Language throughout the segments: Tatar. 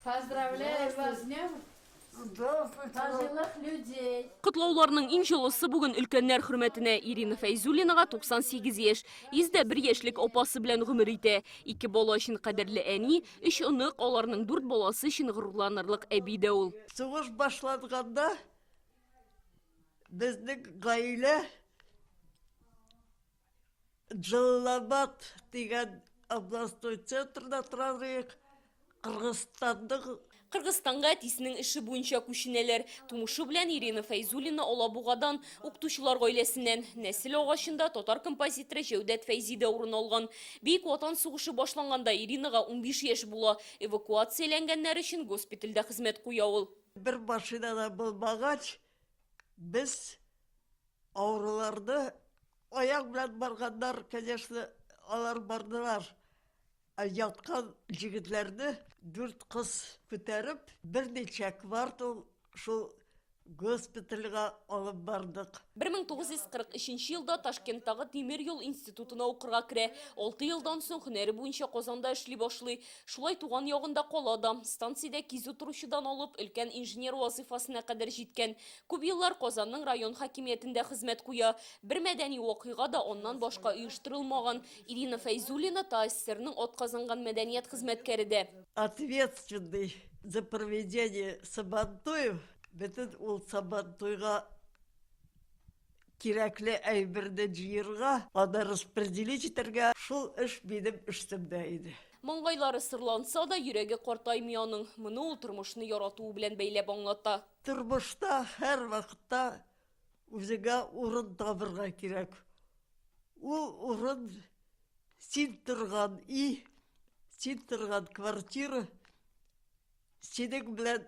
Поздравляю вас с днем пожилых людей. Котлауларның иң җылысы бүген өлкәннәр хөрмәтенә. Ирина Фәйзуллинага 98 яшь. 101 яшьлек апасы белән гомер итә. Ике бала өчен кадерле әни, өч онык, аларның дүрт баласы өчен горурланырлык әби дә ул. Сугыш башланганда безнең гаилә Джалалабад дигән областной центрда тора идек. Кыргызстанның Кыргызстанга әтисенең эше буенча күченәләр. Тумышы белән Ирина Фәйзуллина Алабугадан, укытучылар гаиләсеннән. Нәсел агачында татар композиторы Җәүдәт Фәйзи дә урын алган. Бөек Ватан сугышы башланганда Иринага 15 яшь була. Эвакуацияләнгәннәр өчен госпитальдә хезмәт куя ул. Бер машина да булмагач, без Авыруларны аяк белән барганнар, конечно, алар бардылар. Ә яткан җегетләрне дүрт кыз күтәреп, берничә квартал шул госпитальгә алып бардык. 1943 елда Ташкенттагы тимер юл институтына укырга керә. Алты елдан соң һөнәре буенча Казанда эшли башлый. Шулай туган ягында кала да. Станциядә кизү торучыдан алып, өлкән инженер вазыйфасына кадәр җиткән. Күп еллар Казанның район хакимиятендә хезмәт куя. Бер мәдәни вакыйга да аннан башка оештырылмаган. Ирина Фәйзуллина ТАССРның атказанган мәдәният хезмәткәре дә. Ответственный за проведение Сабантуев, бөтен ул Сабантуйга кирәкле әйберне җыерга, аны распределить итәргә, шул эш минем өстемдә иде. Маңгайлары сырланса да, йөрәге картаймый аның. Моны ул тормышны яратуы белән бәйләп аңлата. Тормышта һәрвакытта үзеңә урын табырга кирәк. Ул урын син торган өй, син торган квартира, синең белән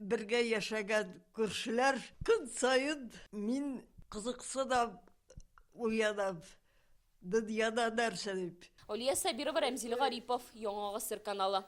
бергә яшәгән күршеләр. Көн саен мин кызыксынам, уянам, дөньяда нәрсә дип. Алия Сабирова, Рәмзил Гарипов, Яңа Гасыр каналы.